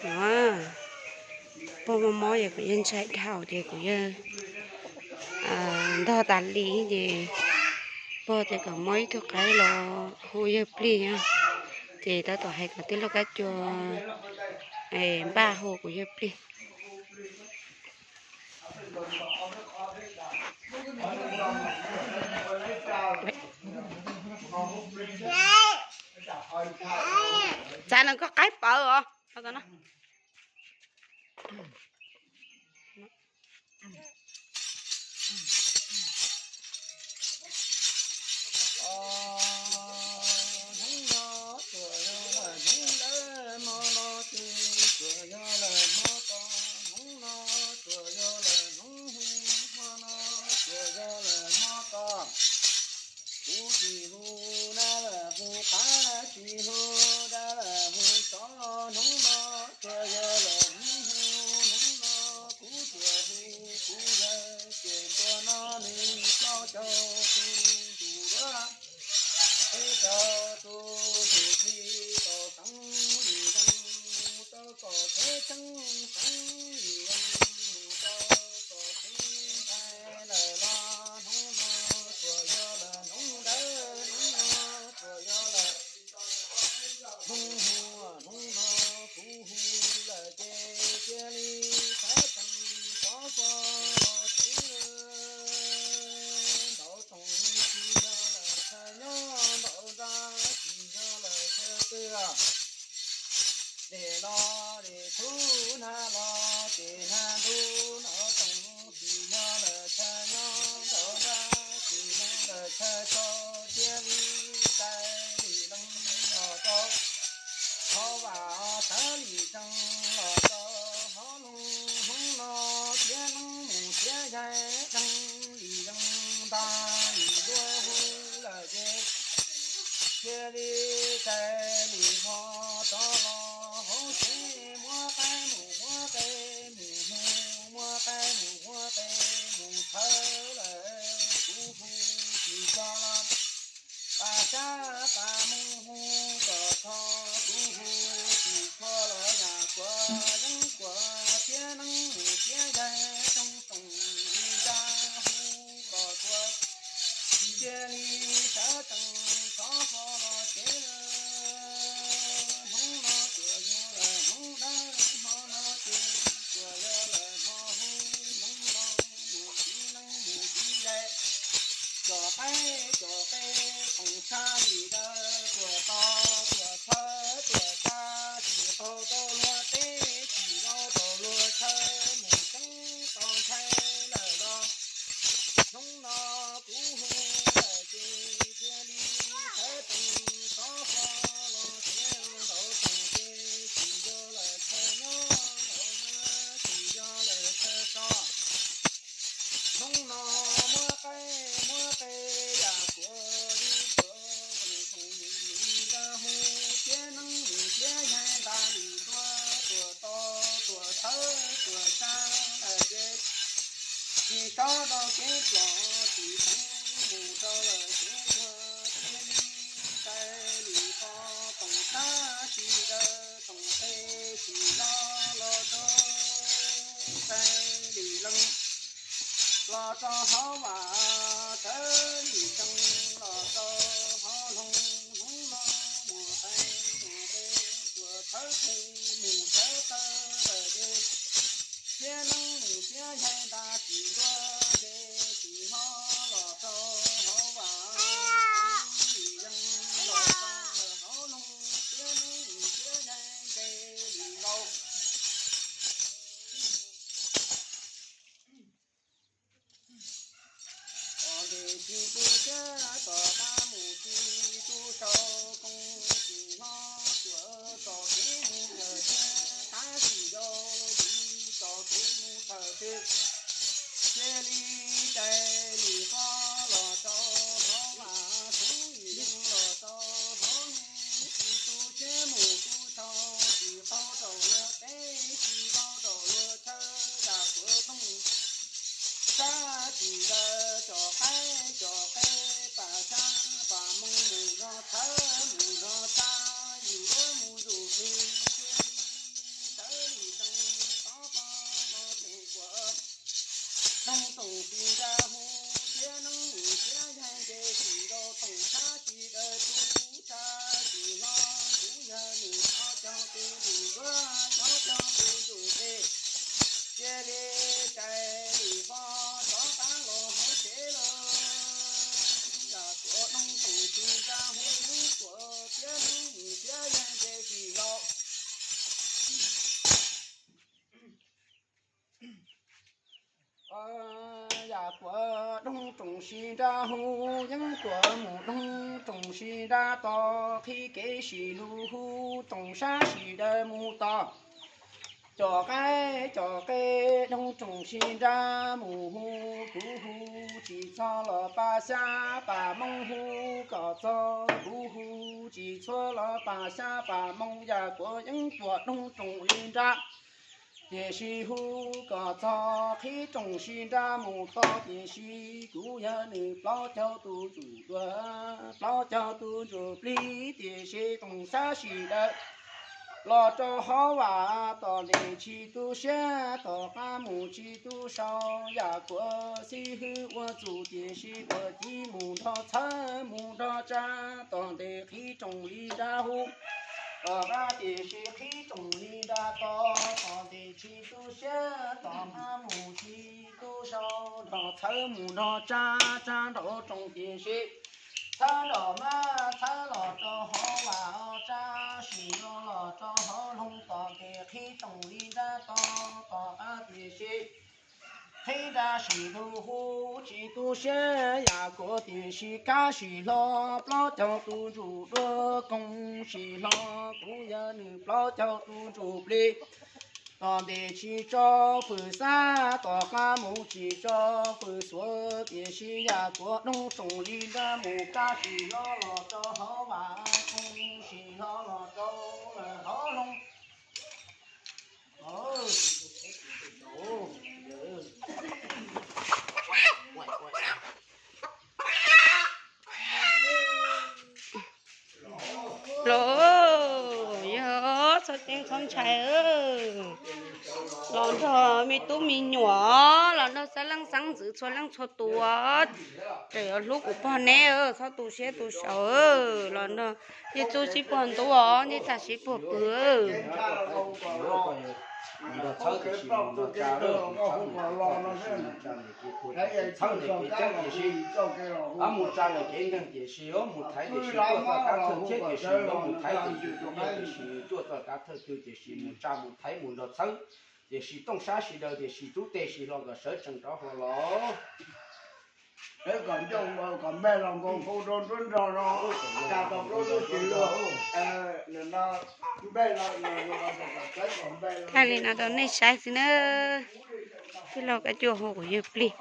No, pog mob mob ces kuv yawg ntshai dhau ces kuv yawg ntog tas li ces pog tias kom muab ib tug qaib los hu yawg plig na. Ces tab tom hais kom tij laug Kab Cua npaj hu kuv yawg plig. Txav no koj qaib pawv os. Hnub no tsuas yog lawm hnub ntawd, hmo no ces tsuas yog lawm hmo to. Hnub no tsuas yog lawm hnub hu, hmo no tsuas yog lawm hmo to. Kuv tsis hu dab lawm hu qav, tsis hu dab lawm hu tsov. Hnub no tsuas yog lawm hnub hu, hnub no kuv tsuas hu kuv yawg, ces ntua no nws plaub caug tus ntsuj duab. Peb caug tus ntsuj plig tau teev li zoo, mus rau tom teb tseeb teev li zoo, mus rau tom teb ntxhais lawm los hnub no tsuas yog lawm hnub ntawd, hnub no tsuas yog lawm hnub hu, hnub no kuv hu lawm ces cia li sawv tsees rov qab los tsev lawm. Ntaus toom tsis yog lawm chaw nyob, ntaus nra tsis yog lawm chaw pw. Dej los dej txhub, nag los ces nag ntub, ntaus toom tsis yog lawm chaw nyob, ntaus nra tsis yog lawm chaw tso, cia li tais li leej los rau hauv vam, sawv li tsees los rau hauv loog. Hnub no thiab neeb mus thiab yaig deeg li zoo, nta li ntuj hu lawm ces cia li tais li hmo rov los hauv tsev, muab qaib mus muab qe mus hu, muab qaib mus muab qe mus thawb lawm. Kuv hu tsis tso los pas sab pas mus hu kom txog, kuv hu tsis tshua los yam kuav yeeb kuav thiab neeb mus thiab yaig toog toom li nra hu kom txhua. Cia li sawv tsees rov qab los tsev lawm. Hnub no tsuas yog lawm hnub dawb, hmo no ces tsuas yog lawm hmo hu, hnub no mus txiv neeb mus txiv yaig, cov qaib cov qe, toom tshaj li dawb, tuam to tuam txhawb tuam tsa, tsis qaug rau luag teb, tsis qaug rau luag chaw, mus tseeb tau ntshai lawm los. Hnub no kuv hu lawm ces cia li sawv tsees rov qab los tsev, ntaus toom ces tsis yog lawm chaw nyob, ntaus nra tsis yog lawm chaw tso. Hnub no muab qaib muab qe yam kuav li kuav, toom toom li nra hu thiab neeb mus thiab yaig nta li ntua, tuam to tuam txhawb tuam tsa lawm ces tsis tsob rau kev plos, tsis teev mus rau lawm kev tuag, cia li tais li qo, toom txhab tsis daws, toom qe tsis lo, los rau tais li leej, los rau hauv vam, sawv li tsees los rau hauv loog. Hnub no mus tais mus qe, tuam txhawb qe mus txhawb taw lawm ces thiab neeb mus thiab yaig nta tsis ntua ces tsis hlo los rau hauv vam, li leej los rau lawm hauv loog, thiab neeb mus thiab yaig nqe li laus. Tom ntej tsis tu siab, tom qab mus tsis tu sau, koom tsis hlob cuam, txoj kev mus kawm thiab Li cais li qhov rov qab los hauv tsev lawm, yam kuav Doog Tsoom Sib Nra hu Yeeb Tuam thiab Neeb Mus thiab Yeeb Nce Sis Laus. Yam kuav Doog Tsoom Sib Nra hu Yeeb Tuam mus, Doog Tsoom Sib Nra tos qhib kev sim lug hu Tsoom Sab Sim Daws mus tos. Cov qaib cov qe Doog Tsoom Sib Nra mus hu, kuv hu tsis txog los pas xya pas Moob hu kom txog, kuv hu tsis txhua los pas xya pas Moob, yam kuav Yeeb Tuam Doog Tsoom Sib Nra. Tiam sis hu kom txog qhib Tsoom Sib Nra mus tos, tiam sis kuv yog nws plaub caug tus ntsuj duav, plaub caug tus ntsuj plig, tiam sis Tsoom Sab Sim Daws los rau hauv vam, tom ntej tsis tu siab, tom qab mus tsis tu sau, yam kuav xib hwb ua txuj, tiam sis kuav ci mus nrog txhawb mus nrog tsa, tom ntej qhib Tsoom Sib Nra hu tom qab, tiam sis qhib Tsoom Sib Nra tos, tom ntej tsis tu siab, tom qab mus tsis tu sau, nrog txhawb mus nrog tsa, tsa nraum Tsoom, tiam sis txhawb nraum mab, txhawb los rau hauv vam, tsa sim no los rau hauv loog, tom ntej qhib Tsoom Sib Nra tos, tom qab tiam sis qhib Nra Sim Lug hu tsis tu siab, yam kuav tiam sis kab sim hlo, plaub caug tus ntsuj duav koog sim hlo, kuv yog nws plaub caug tus ntsuj plig. Tom ntej tsis tso fwm xab, tom qab mus tsis tso fwm xuav, tiam sis yam kuav Doog Tsoom Sib Nra mus, kab sim hlo los rau hauv vam, koog sim hlo los rau lawm hauv loog. Los, yog txhob ceeb txhob ntshai, los nrog me tub me nyuam, los nrog xeeb leej xeeb ntxwv txhua leej txhua tus, tseem yuav hlub kuv pog neb, txhob tu siab tu sau, los nrog nej txuj sib puag ntub os, nej txaj sib puag pw. Mus tsa lawm kev nkeeg tiam sis, mus thaiv tiam sis tuaj txoj kab thawj thiab tiam sis yuav mus thaiv tiam sis tuaj txoj kab thawj twg tiam sis mus tsa mus thaiv mus nrog txhawb, tiam sis Tooj Sab Sim Daws tiam sis tub teg sim hlo kom sawv tsees rov hlo los. Kom ncoo kom npeg los nkaus nkaus rau nruab nrog no, tsa tau plaub lub tsis luag, npeg no, thaij li no rau nej saib xwb na. Tij laug Kab Cuaj hu kuv yawg plig.